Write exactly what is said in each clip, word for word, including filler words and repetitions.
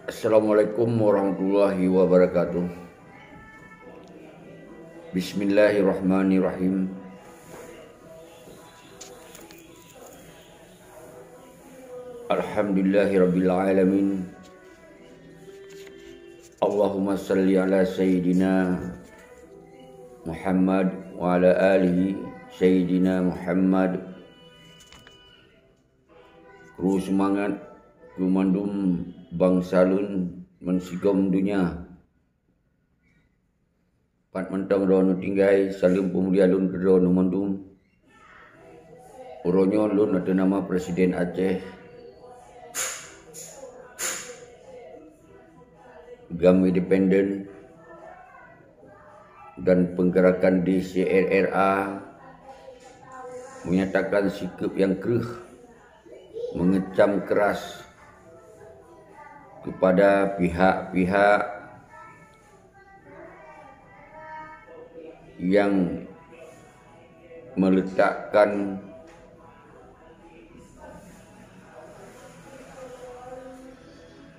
Assalamualaikum warahmatullahi wabarakatuh. Bismillahirrahmanirrahim. Alhamdulillahirabbil alamin. Allahumma salli ala sayyidina Muhammad wa ala alihi sayyidina Muhammad. Kru seumangat keu mandum bansa lôn meusigom donya. Pat mantong droeneuh tinggai, saleuem peumulia lôn keu droeneuh mandum. Uroe nyoe lôn ateueh nama Presiden Aceh, GAM Independen, dan penggerakan D C R R A menyatakan sikap yang kreueh mengecam keras kepada pihak-pihak yang meletakkan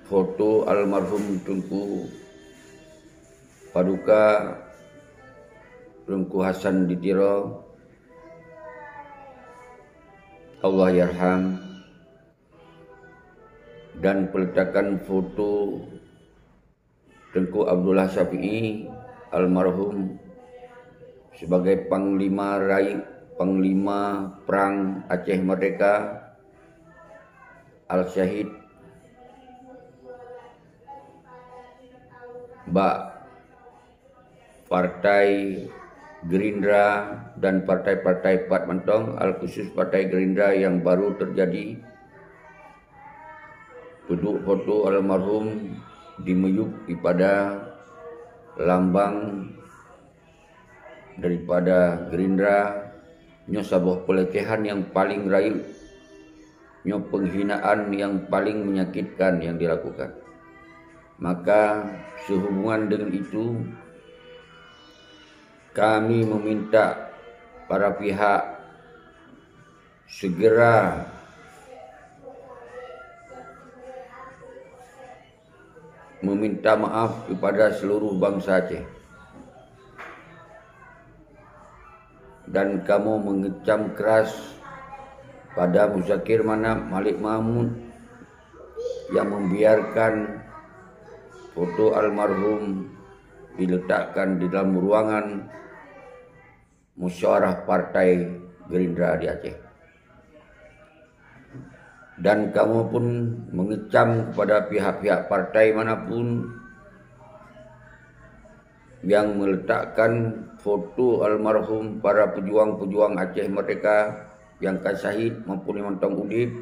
foto almarhum Teungku Paduka Teungku Hasan di Tiro, Allah yarham, dan peletakan foto Teungku Abdullah Syafi'i almarhum sebagai Panglima Rayeuk, Panglima Perang Aceh Merdeka, Al-Syahid, bak Partai Gerindra dan partai-partai pat mantong, al khusus Partai Gerindra yang baru terjadi. Peuduek foto almarhum di miyueb daripada lambang daripada Gerindra, nyoe saboh pelecehan yang paling rayeuk, nyoe penghinaan yang paling menyakitkan yang dilakukan. Maka sehubungan dengan itu, kami meminta para pihak segera meminta maaf kepada seluruh bangsa Aceh. Dan kamoe mengecam keras pada Muzakir Manaf, Malik Mahmud yang membiarkan foto almarhum diletakkan di dalam ruangan musyawarah Partai Gerindra di Aceh. Dan kamoe pun mengecam kepada pihak-pihak partai manapun yang meletakkan foto almarhum para pejuang-pejuang Aceh Merdeka yang ka syahid maupun yang mantong udeb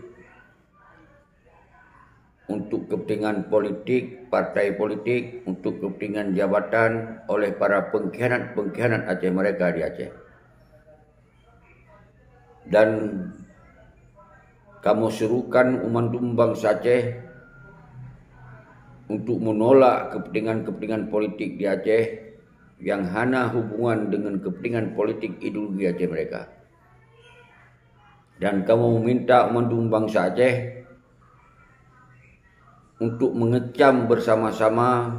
untuk kepentingan politik, partai politik, untuk kepentingan jabatan oleh para pengkhianat-pengkhianat Aceh Merdeka di Aceh. Dan kamoe serukan u mandum bansa Aceh untuk menolak kepentingan-kepentingan politik di Aceh yang hana hubungan dengan kepentingan politik ideologi Aceh Merdeka. Dan kamoe meminta u mandum bansa Aceh untuk mengecam bersama-sama,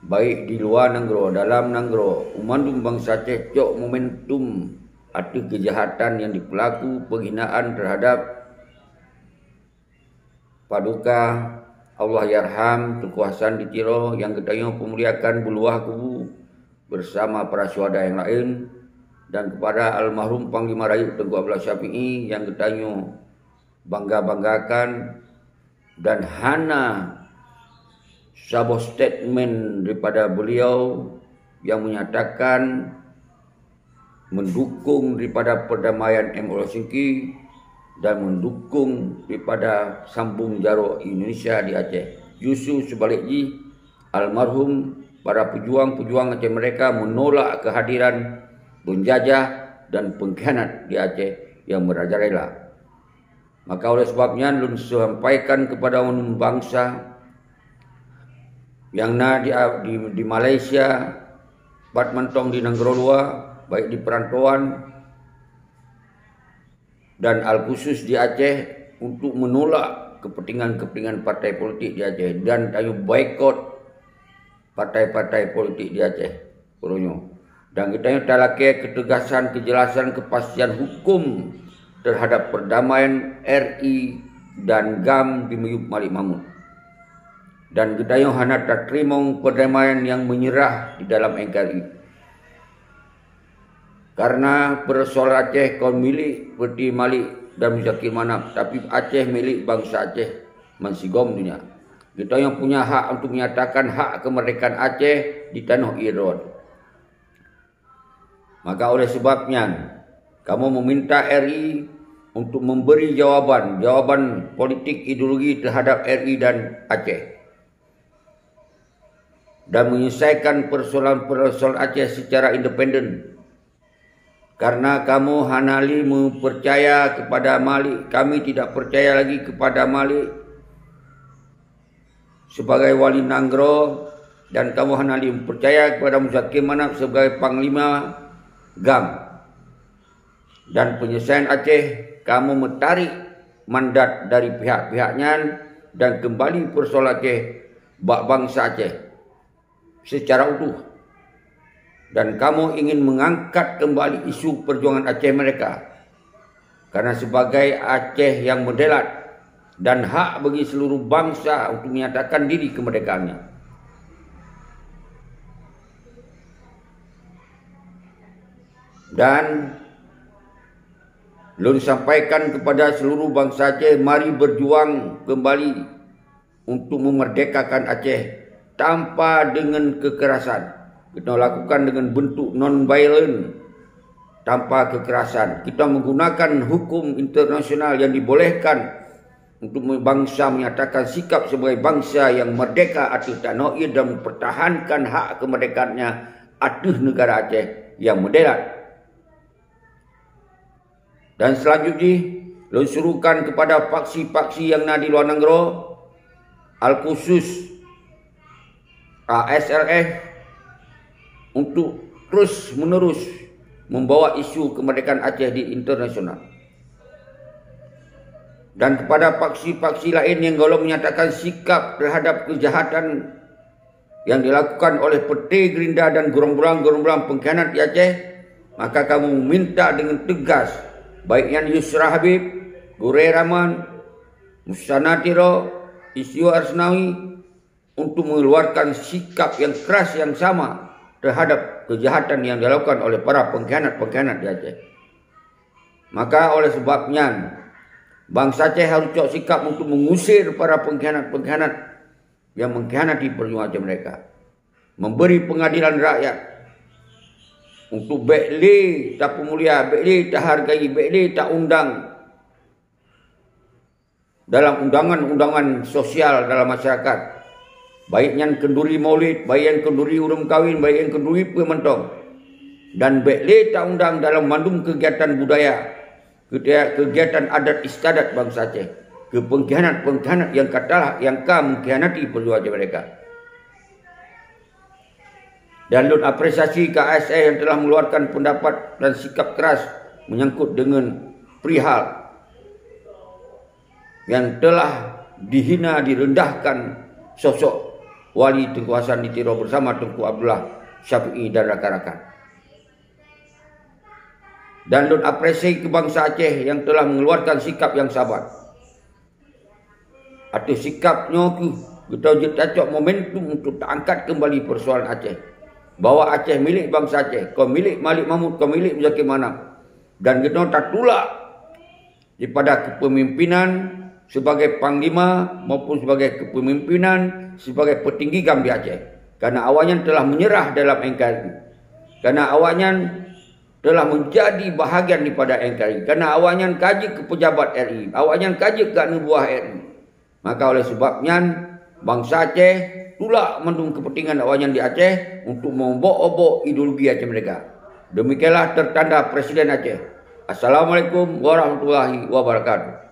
baik di luwa nanggroe, dalam nanggroe, u mandum bansa Aceh cok momentum ateueh keujahatan nyang jipeulaku, penghinaan terhadap Paduka Allahyarham Teungku Hasan di Tiro nyang geutanyoe peumuliakan beuluwah kubu bersama para syuhada nyang laén, dan kepada almarhum Panglima Rayeuk Teungku Abdullah Syafi'i nyang geutanyoe bangga-banggakan, dan hana saboh statement daripada beliau yang menyatakan mendukung daripada perdamaian M O Helsinki dan mendukung daripada sambung jaroe Indonesia di Aceh. Justru sebalik jih, almarhum para pejuang-pejuang Aceh Merdeka menolak kehadiran penjajah dan pengkhianat di Aceh yang merajalela. Maka oleh sebab nyan, lôn sampaikan kepada umat bansa nyang na di, di, di Malaysia, pat mantong di nanggroe luwa, baik di perantauan dan al khusus di Aceh, untuk menolak kepentingan-kepentingan partai politik di Aceh dan tanyoe boikot partai-partai politik di Aceh uroe nyoe. Dan geutanyoe talakée keutegasan, keujelasan, keupastian huköm teuhadap peurdamaian R I dan GAM di miyueb Malik Mahmud. Dan geutanyoe hana tateurimong peurdamaian nyang meunyeurah di dalam N K R I. Karena peusoalan Aceh kon milék Peuti Malik dan Muzakir Manaf, tapi Aceh milék bansa Aceh bansigom donya. Geutanyoe punya hak untuk menyatakan hak kemerdekaan Aceh di tanoh ié droe. Maka oleh sebab nyan, kamoe meminta R I untuk memberi jawaban, jawaban politik ideologi terhadap R I dan Aceh, dan menyelesaikan persoalan-persoalan Aceh secara independen. Karena kamoe hana lé meupercaya kepada Malik, kami tidak percaya lagi kepada Malik sebagai wali nanggroe, dan kamoe hana lé meupercaya kepada Muzakir Manaf sebagai panglima GAM. Dan penyelesaian Aceh, kamoe meutarék mandat dari pihak-pihak nyan dan keumbali peusoal Aceh bak bansa Aceh seucara utuh. Dan kamoe ingin meungangkat keumbali isu peujuangan Aceh meurdeka. Karena sebagai Aceh nyang meurdehlat dan hak bagi seluruh bansa untuk menyatakan diri keumeurdekaannya. Dan lôn sampaikan kepada seluruh bansa Aceh, mari berjuang kembali untuk memerdekakan Aceh tanpa dengan kekerasan. Kita lakukan dengan bentuk non-violent, tanpa kekerasan. Kita menggunakan hukum internasional yang dibolehkan untuk bansa menyatakan sikap sebagai bansa yang merdeka ateueh tanoh ie dan mempertahankan hak kemerdekaannya ateueh negara Aceh yang meurdehlat. Dan selanjut jih, lôn suruhkan kepada paksi-paksi nyang na di luwa nanggroe, alkhusus A S L F, untuk terus-menerus membawa isu kemerdekaan Aceh di internasional. Dan kepada paksi-paksi laén nyang gohlom menyatakan sikap terhadap kejahatan yang dilakukan oleh Partai Gerindra dan gerombolan-gerombolan pengkhianat di Aceh, maka kamoe meminta dengan tegas, baik nyan Yusra Habib, Gurée Rahman, Musanna Tiro, Isyur Asnawi, untuk mengeluarkan sikap yang keras yang sama terhadap kejahatan yang dilakukan oleh para pengkhianat-pengkhianat di Aceh. Maka oleh sebab nyan, bansa Aceh harus cok sikap untuk mengusir para pengkhianat-pengkhianat yang mengkhianati perjuangan Aceh meurdeka. Memberi pengadilan rakyat untuk bék lé tapeumulia, bék lé tahargai, bék lé taundang dalam undangan-undangan sosial dalam masyarakat. Baik nyan kenduri maulid, baik nyan kenduri ureuëng kawin, baik nyan kenduri peue mantong. Dan bék lé taundang dalam mandum kegiatan budaya, kegiatan adat istiadat bansa Aceh, keu pengkhianat-pengkhianat nyang ka talah, nyang ka mengkhianati perjuangan Aceh meurdeka. Dan lôn apresiasi keu A S F yang telah mengeluarkan pendapat dan sikap keras menyangkut dengan perihal yang telah dihina, direndahkan sosok Wali Teungku Hasan di Tiro bersama Teungku Abdullah Syafi'i dan rakan-rakan. Dan lôn apresiasi keu bansa Aceh yang telah mengeluarkan sikap yang sabar. Ateueh sikap nyoe kheueh geutanyoe jeuet tacok momentum untuk taangkat keumbali peusoalan Aceh, bahwa Aceh milék bansa Aceh, kon milék Malik Mahmud, kon milék Muzakir Manaf. Dan geutanyoe tatulak daripada kepemimpinan sebagai panglima maupun sebagai kepemimpinan sebagai petinggi GAM di Aceh, karena awaknyan telah menyerah dalam N K R I. Karena awaknyan telah menjadi bahagian daripada N K R I, karena awaknyan ka jeuet keu pejabat R I, awaknyan ka jeuet keu aneuk buah R I. Maka oleh sebab nyan, bansa Aceh tulak mandum kepentingan awaknyan di Aceh untuk meuobok-obok ideologi Aceh meurdeka. Demikianlah tertanda Presiden Aceh. Assalamualaikum warahmatullahi wabarakatuh.